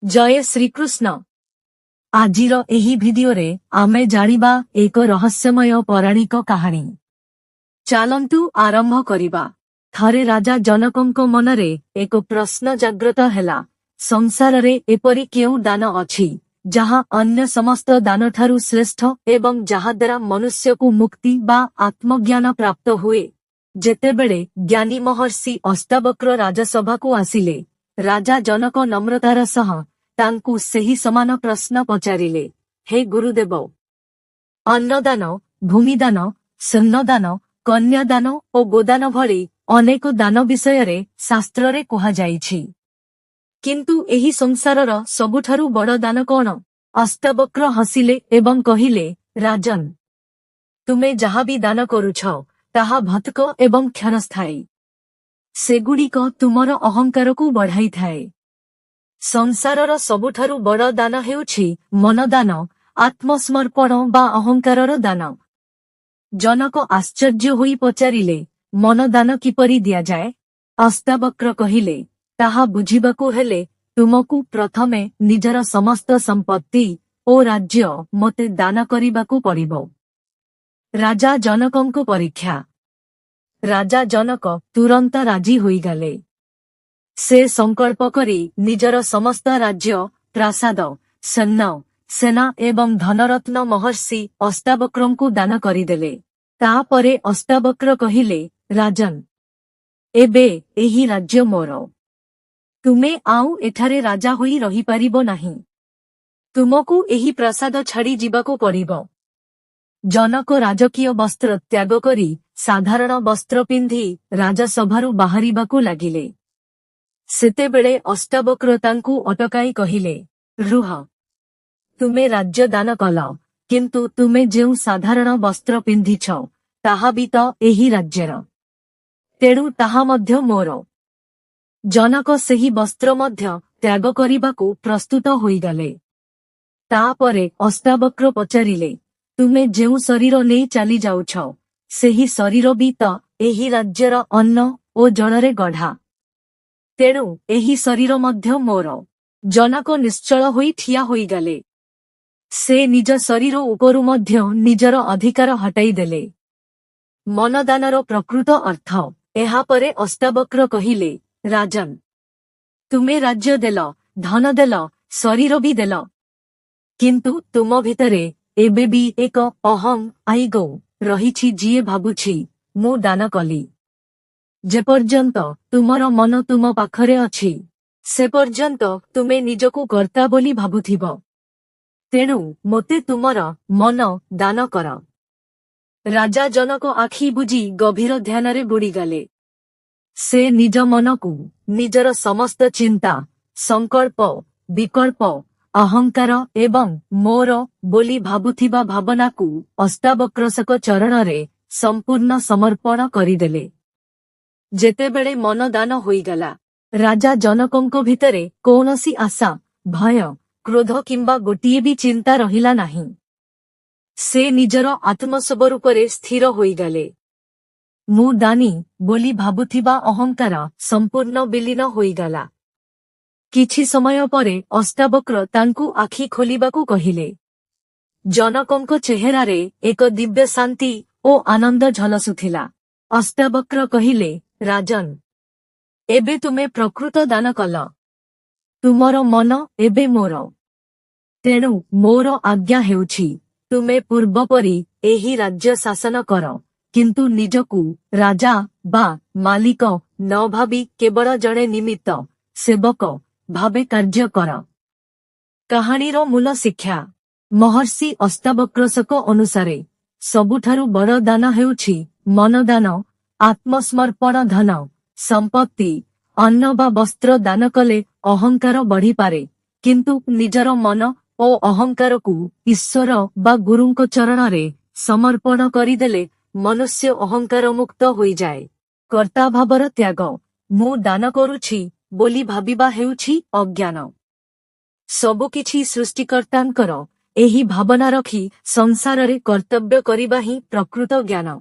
ଜୟ ଶ୍ରୀକୃଷ୍ଣ। ଆଜିର ଏହି ଭିଡିଓରେ ଆମେ ଜାଣିବା ଏକ ରହସ୍ୟମୟ ପୌରାଣିକ କାହାଣୀ। ଚାଲନ୍ତୁ ଆରମ୍ଭ କରିବା। ଥରେ ରାଜା ଜନକଙ୍କ ମନରେ ଏକ ପ୍ରଶ୍ନ ଜାଗ୍ରତ ହେଲା, ସଂସାରରେ ଏପରି କେଉଁ ଦାନ ଅଛି, ଯାହା ଅନ୍ୟ ସମସ୍ତ ଦାନଠାରୁ ଶ୍ରେଷ୍ଠ ଏବଂ ଯାହାଦ୍ୱାରା ମନୁଷ୍ୟକୁ ମୁକ୍ତି ବା ଆତ୍ମଜ୍ଞାନ ପ୍ରାପ୍ତ ହୁଏ? ଯେତେବେଳେ ଜ୍ଞାନୀ ମହର୍ଷି ଅଷ୍ଟାବକ୍ର ରାଜସଭାକୁ ଆସିଲେ, ରାଜା ଜନକ ନମ୍ରତାର ସହ ତାଙ୍କୁ ସେହି ସମାନ ପ୍ରଶ୍ନ ପଚାରିଲେ, "ହେ ଗୁରୁଦେବ, ଅନ୍ନଦାନ, ଭୂମିଦାନ, ସ୍ୱର୍ଣ୍ଣଦାନ, କନ୍ୟାଦାନ ଓ ଗୋଦାନ ଭଳି ଅନେକ ଦାନ ବିଷୟରେ ଶାସ୍ତ୍ରରେ କୁହାଯାଇଛି। କିନ୍ତୁ ଏହି ସଂସାରର ସବୁଠାରୁ ବଡ଼ ଦାନ କଣ?" ଅଷ୍ଟାବକ୍ର ହସିଲେ ଏବଂ କହିଲେ, "ରାଜନ, ତୁମେ ଯାହା ବି ଦାନ କରୁଛ, ତାହା ଭୌତିକ ଏବଂ କ୍ଷଣସ୍ଥାୟୀ। ସେଗୁଡ଼ିକ ତୁମର ଅହଙ୍କାରକୁ ବଢ଼ାଇଥାଏ। ସଂସାରର ସବୁଠାରୁ ବଡ଼ ଦାନ ହେଉଛି ମନଦାନ, ଆତ୍ମସମର୍ପଣ ବା ଅହଙ୍କାରର ଦାନ।" ଜନକ ଆଶ୍ଚର୍ଯ୍ୟ ହୋଇ ପଚାରିଲେ, "ମନଦାନ କିପରି ଦିଆଯାଏ?" ଅଷ୍ଟାବକ୍ର କହିଲେ, "ତାହା ବୁଝିବାକୁ ହେଲେ ତୁମକୁ ପ୍ରଥମେ ନିଜର ସମସ୍ତ ସମ୍ପତ୍ତି ଓ ରାଜ୍ୟ ମୋତେ ଦାନ କରିବାକୁ ପଡ଼ିବ।" ରାଜା ଜନକଙ୍କ ପରୀକ୍ଷା। ରାଜା ଜନକ ତୁରନ୍ତ ରାଜି ହୋଇଗଲେ। ସେ ସଂକଳ୍ପ କରି ନିଜର ସମସ୍ତ ରାଜ୍ୟ, ପ୍ରାସାଦ, ସୈନ୍ୟ, ସେନା ଏବଂ ଧନରତ୍ନ ମହର୍ଷି ଅଷ୍ଟାବକ୍ରଙ୍କୁ ଦାନ କରିଦେଲେ। ତାପରେ ଅଷ୍ଟାବକ୍ର କହିଲେ, "ରାଜନ, ଏବେ ଏହି ରାଜ୍ୟ ମୋର। ତୁମେ ଆଉ ଏଠାରେ ରାଜା ହୋଇ ରହିପାରିବ ନାହିଁ। ତୁମକୁ ଏହି ପ୍ରାସାଦ ଛାଡ଼ି ଯିବାକୁ ପଡ଼ିବ।" ଜନକ ରାଜକୀୟ ବସ୍ତ୍ର ତ୍ୟାଗ କରି ସାଧାରଣ ବସ୍ତ୍ର ପିନ୍ଧି ରାଜସଭାରୁ ବାହାରିବାକୁ ଲାଗିଲେ। ସେତେବେଳେ ଅଷ୍ଟାବକ୍ର ତାଙ୍କୁ ଅଟକାଇ କହିଲେ, "ରୁହ। ତୁମେ ରାଜ୍ୟ ଦାନ କଲ, କିନ୍ତୁ ତୁମେ ଯେଉଁ ସାଧାରଣ ବସ୍ତ୍ର ପିନ୍ଧିଛ, ତାହା ବି ତ ଏହି ରାଜ୍ୟର। ତେଣୁ ତାହା ମଧ୍ୟ ମୋର।" ଜନକ ସେହି ବସ୍ତ୍ର ମଧ୍ୟ ତ୍ୟାଗ କରିବାକୁ ପ୍ରସ୍ତୁତ ହୋଇଗଲେ। ତାପରେ ଅଷ୍ଟାବକ୍ର ପଚାରିଲେ, "ତୁମେ ଯେଉଁ ଶରୀର ନେଇ ଚାଲି ଯାଉଛ, ସେହି ଶରୀର ବି ତ ଏହି ରାଜ୍ୟର ଅନ୍ନ ଓ ଜଳରେ ଗଢ଼ା। ତେଣୁ ଏହି ଶରୀର ମଧ୍ୟ ମୋର।" ଜନକ ନିଶ୍ଚଳ ହୋଇ ଠିଆ ହୋଇଗଲେ। ସେ ନିଜ ଶରୀର ଉପରୁ ମଧ୍ୟ ନିଜର ଅଧିକାର ହଟାଇ ଦେଲେ। ମନଦାନର ପ୍ରକୃତ ଅର୍ଥ। ଏହାପରେ ଅଷ୍ଟାବକ୍ର କହିଲେ, "ରାଜନ, ତୁମେ ରାଜ୍ୟ ଦେଲ, ଧନ ଦେଲ, ଶରୀର ବି ଦେଲ। କିନ୍ତୁ ତୁମ ଭିତରେ ଏବେ ବି ଏକ ଅହଂ, ଆଇଗୋ ରହିଛି, ଯିଏ ଭାବୁଛି, ମୁଁ ଦାନ କଲି। ଯେପର୍ଯ୍ୟନ୍ତ ତୁମର ମନ ତୁମ ପାଖରେ ଅଛି, ସେପର୍ଯ୍ୟନ୍ତ ତୁମେ ନିଜକୁ କର୍ତ୍ତା ବୋଲି ଭାବୁଥିବ। ତେଣୁ ମୋତେ ତୁମର ମନ ଦାନ କର।" ରାଜା ଜନକ ଆଖି ବୁଜି ଗଭୀର ଧ୍ୟାନରେ ବୁଡ଼ିଗଲେ। ସେ ନିଜ ମନକୁ ନିଜର ସମସ୍ତ ଚିନ୍ତା, ସଂକଳ୍ପ, ବିକଳ୍ପ, ଅହଙ୍କାର ଏବଂ ମୋର ବୋଲି ଭାବୁଥିବା ଭାବନାକୁ ଅଷ୍ଟାବକ୍ରଙ୍କ ଚରଣରେ ସମ୍ପୂର୍ଣ୍ଣ ସମର୍ପଣ କରିଦେଲେ। ଯେତେବେଳେ ମନ ଦାନ ହୋଇଗଲା, ରାଜା ଜନକଙ୍କ ଭିତରେ କୌଣସି ଆଶା, ଭୟ, କ୍ରୋଧ କିମ୍ବା ଗୋଟିଏ ବି ଚିନ୍ତା ରହିଲା ନାହିଁ। ସେ ନିଜର ଆତ୍ମସ୍ୱରୂପରେ ସ୍ଥିର ହୋଇଗଲେ। ମୁଁ ଦାନୀ ବୋଲି ଭାବୁଥିବା ଅହଙ୍କାର ସମ୍ପୂର୍ଣ୍ଣ ବିଲୀନ ହୋଇଗଲା। କିଛି ସମୟ ପରେ ଅଷ୍ଟାବକ୍ର ତାଙ୍କୁ ଆଖି ଖୋଲିବାକୁ କହିଲେ। ଜନକଙ୍କ ଚେହେରାରେ ଏକ ଦିବ୍ୟ ଶାନ୍ତି ଓ ଆନନ୍ଦ ଝଲସୁଥିଲା। ଅଷ୍ଟାବକ୍ର କହିଲେ, "ରାଜନ, ଏବେ ତୁମେ ପ୍ରକୃତ ଦାନ କଲ। ତୁମର ମନ ଏବେ ମୋର। ତେଣୁ ମୋର ଆଜ୍ଞା ହେଉଛି, ତୁମେ ପୂର୍ବପରି ଏହି ରାଜ୍ୟ ଶାସନ କର, କିନ୍ତୁ ନିଜକୁ ରାଜା ବା ମାଲିକ ନ ଭାବି କେବଳ ଜଣେ ନିମିତ୍ତ ସେବକ ଭାବେ କାର୍ଯ୍ୟ କର।" କାହାଣୀର ମୂଳ ଶିକ୍ଷା। ମହର୍ଷି ଅଷ୍ଟାବକ୍ରଙ୍କ ଅନୁସାରେ ସବୁଠାରୁ ବଡ଼ ଦାନ ହେଉଛି ମନଦାନ, ଆତ୍ମସମର୍ପଣ। ଧନ, ସମ୍ପତ୍ତି, ଅନ୍ନ ବା ବସ୍ତ୍ର ଦାନ କଲେ ଅହଙ୍କାର ବଢ଼ିପାରେ, କିନ୍ତୁ ନିଜର ମନ ଓ ଅହଙ୍କାରକୁ ଈଶ୍ୱର ବା ଗୁରୁଙ୍କ ଚରଣରେ ସମର୍ପଣ କରିଦେଲେ ମନୁଷ୍ୟ ଅହଙ୍କାର ମୁକ୍ତ ହୋଇଯାଏ। କର୍ତ୍ତାଭାବର ତ୍ୟାଗ। ମୁଁ ଦାନ କରୁଛି ବୋଲି ଭାବିବା ହେଉଛି ଅଜ୍ଞାନ। ସବୁକିଛି ସୃଷ୍ଟିକର୍ତ୍ତାଙ୍କର, ଏହି ଭାବନା ରଖି ସଂସାରରେ କର୍ତ୍ତବ୍ୟ କରିବା ହିଁ ପ୍ରକୃତ ଜ୍ଞାନ।